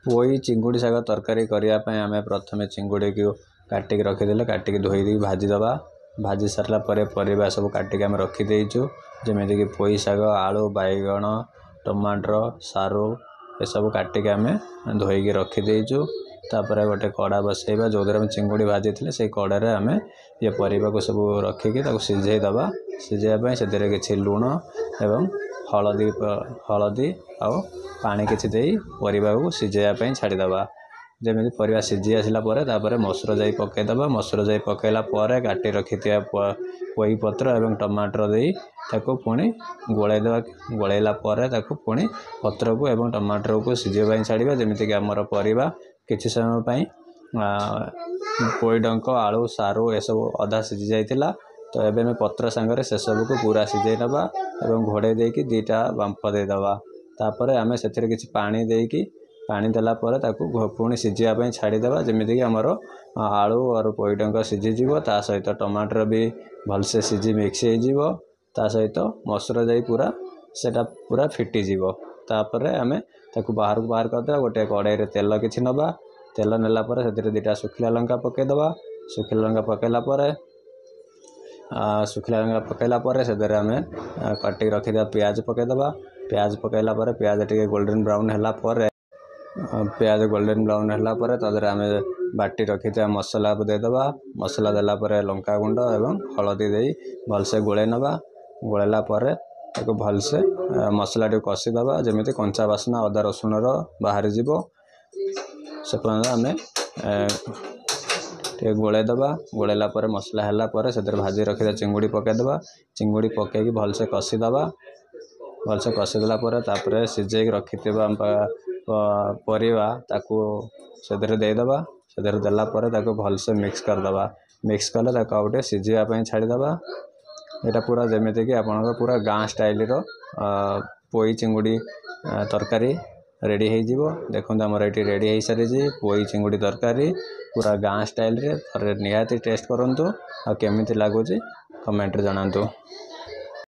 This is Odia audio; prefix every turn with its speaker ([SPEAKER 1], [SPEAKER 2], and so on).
[SPEAKER 1] ପୋଇ ଚିଙ୍ଗୁଡ଼ି ଶାଗ ତରକାରୀ କରିବା ପାଇଁ ଆମେ ପ୍ରଥମେ ଚିଙ୍ଗୁଡ଼ିକୁ କାଟିକି ରଖିଦେଲେ, କାଟିକି ଧୋଇ ଦେଇକି ଭାଜିଦେବା। ଭାଜି ସାରିଲା ପରେ ପରିବା ସବୁ କାଟିକି ଆମେ ରଖିଦେଇଛୁ, ଯେମିତିକି ପୋଇ ଶାଗ, ଆଳୁ, ବାଇଗଣ, ଟମାଟର, ସାରୁ ଏସବୁ କାଟିକି ଆମେ ଧୋଇକି ରଖିଦେଇଛୁ। ତାପରେ ଗୋଟେ କଡ଼ା ବସେଇବା, ଯେଉଁଥିରେ ଆମେ ଚିଙ୍ଗୁଡ଼ି ଭାଜିଥିଲେ ସେଇ କଡ଼ାରେ ଆମେ ଇଏ ପରିବାକୁ ସବୁ ରଖିକି ତାକୁ ସିଝେଇ ଦେବା। ସିଝେଇବା ପାଇଁ ସେଥିରେ କିଛି ଲୁଣ ଏବଂ ହଳଦୀ ହଳଦୀ ଆଉ ପାଣି କିଛି ଦେଇ ପରିବାକୁ ସିଝେଇବା ପାଇଁ ଛାଡ଼ିଦେବା। ଯେମିତି ପରିବା ସିଝି ଆସିଲା ପରେ ତାପରେ ମସୁର ଜାଇ ପକାଇଦେବା। ମସୁର ଜାଇ ପକାଇଲା ପରେ କାଟି ରଖିଥିବା ପୋଇ ପତ୍ର ଏବଂ ଟମାଟର ଦେଇ ତାକୁ ପୁଣି ଗୋଳାଇ ଦେବା। ଗୋଳାଇଲା ପରେ ତାକୁ ପୁଣି ପତ୍ରକୁ ଏବଂ ଟମାଟରକୁ ସିଝିବା ପାଇଁ ଛାଡ଼ିବା। ଯେମିତିକି ଆମର ପରିବା କିଛି ସମୟ ପାଇଁ ପୋଇ ଡଙ୍କ, ଆଳୁ, ସାରୁ ଏସବୁ ଅଧା ସିଝି ଯାଇଥିଲା, ତ ଏବେ ଆମେ ପତ୍ର ସାଙ୍ଗରେ ସେସବୁକୁ ପୁରା ସିଝେଇ ନେବା ଏବଂ ଘୋଡ଼େଇ ଦେଇକି 2ଟା ବାମ୍ଫ ଦେଇଦେବା। ତାପରେ ଆମେ ସେଥିରେ କିଛି ପାଣି ଦେଇକି, ପାଣି ଦେଲା ପରେ ତାକୁ ପୁଣି ସିଝିବା ପାଇଁ ଛାଡ଼ିଦେବା, ଯେମିତିକି ଆମର ଆଳୁ ଆଉ ପୋଇ ଡଙ୍କ ସିଝିଯିବ, ତା ସହିତ ଟମାଟର ବି ଭଲସେ ସିଝି ମିକ୍ସ ହେଇଯିବ, ତା ସହିତ ମସୁର ଜାଇ ପୁରା ସେଇଟା ପୁରା ଫିଟିଯିବ। ତାପରେ ଆମେ ତାକୁ ବାହାରକୁ ବାହାର କରିଦେବା। ଗୋଟେ କଡ଼େଇରେ ତେଲ କିଛି ନେବା। ତେଲ ନେଲା ପରେ ସେଥିରେ 2ଟା ଶୁଖିଲା ଲଙ୍କା ପକାଇଦେବା। ଶୁଖିଲା ଲଙ୍କା ପକାଇଲା ପରେ ସେଥିରେ ଆମେ କାଟିକି ରଖିଥିବା ପିଆଜ ପକାଇଦେବା। ପିଆଜ ପକାଇଲା ପରେ ପିଆଜ ଟିକେ ଗୋଲ୍ଡେନ୍ ବ୍ରାଉନ୍ ହେଲା ପରେ, ପିଆଜ ଗୋଲ୍ଡେନ୍ ବ୍ରାଉନ୍ ହେଲା ପରେ ତା ଦେହରେ ଆମେ ବାଟି ରଖିଥିବା ମସଲାକୁ ଦେଇଦେବା। ମସଲା ଦେଲା ପରେ ଲଙ୍କା ଗୁଣ୍ଡ ଏବଂ ହଳଦୀ ଦେଇ ଭଲସେ ଗୋଳେଇ ନେବା। ଗୋଳେଇଲା ପରେ ତାକୁ ଭଲସେ ମସଲାଟିକୁ କଷିଦେବା, ଯେମିତି କଞ୍ଚା ବାସ୍ନା ଅଦା ରସୁଣର ବାହାରିଯିବ ସେ ପର୍ଯ୍ୟନ୍ତ ଆମେ ଟିକେ ଗୋଳେଇ ଦେବା। ଗୋଳେଇଲା ପରେ, ମସଲା ହେଲା ପରେ ସେଥିରେ ଭାଜି ରଖିଥିବା ଚିଙ୍ଗୁଡ଼ି ପକାଇଦେବା। ଚିଙ୍ଗୁଡ଼ି ପକାଇକି ଭଲସେ କଷିଦେବା। ଭଲସେ କଷିଦେଲା ପରେ ତାପରେ ସିଝେଇକି ରଖିଥିବା ପରିବା ତାକୁ ସେଥିରେ ଦେଇଦେବା। ସେଥିରେ ଦେଲା ପରେ ତାକୁ ଭଲସେ ମିକ୍ସ କରିଦେବା। ମିକ୍ସ କଲେ ତାକୁ ଆଉ ଟିକେ ସିଝିବା ପାଇଁ ଛାଡ଼ିଦେବା। ଏଇଟା ପୁରା ଯେମିତିକି ଆପଣଙ୍କର ପୁରା ଗାଁ ଷ୍ଟାଇଲର ପୋଇ ଚିଙ୍ଗୁଡ଼ି ତରକାରୀ ରେଡ଼ି ହେଇଯିବ। ଦେଖନ୍ତୁ, ଆମର ଏଇଠି ରେଡ଼ି ହେଇସାରିଛି ପୋଇ ଚିଙ୍ଗୁଡ଼ି ତରକାରୀ ପୁରା ଗାଁ ଷ୍ଟାଇଲରେ। ଥରେ ନିହାତି ଟେଷ୍ଟ କରନ୍ତୁ ଆଉ କେମିତି ଲାଗୁଛି କମେଣ୍ଟରେ ଜଣାନ୍ତୁ।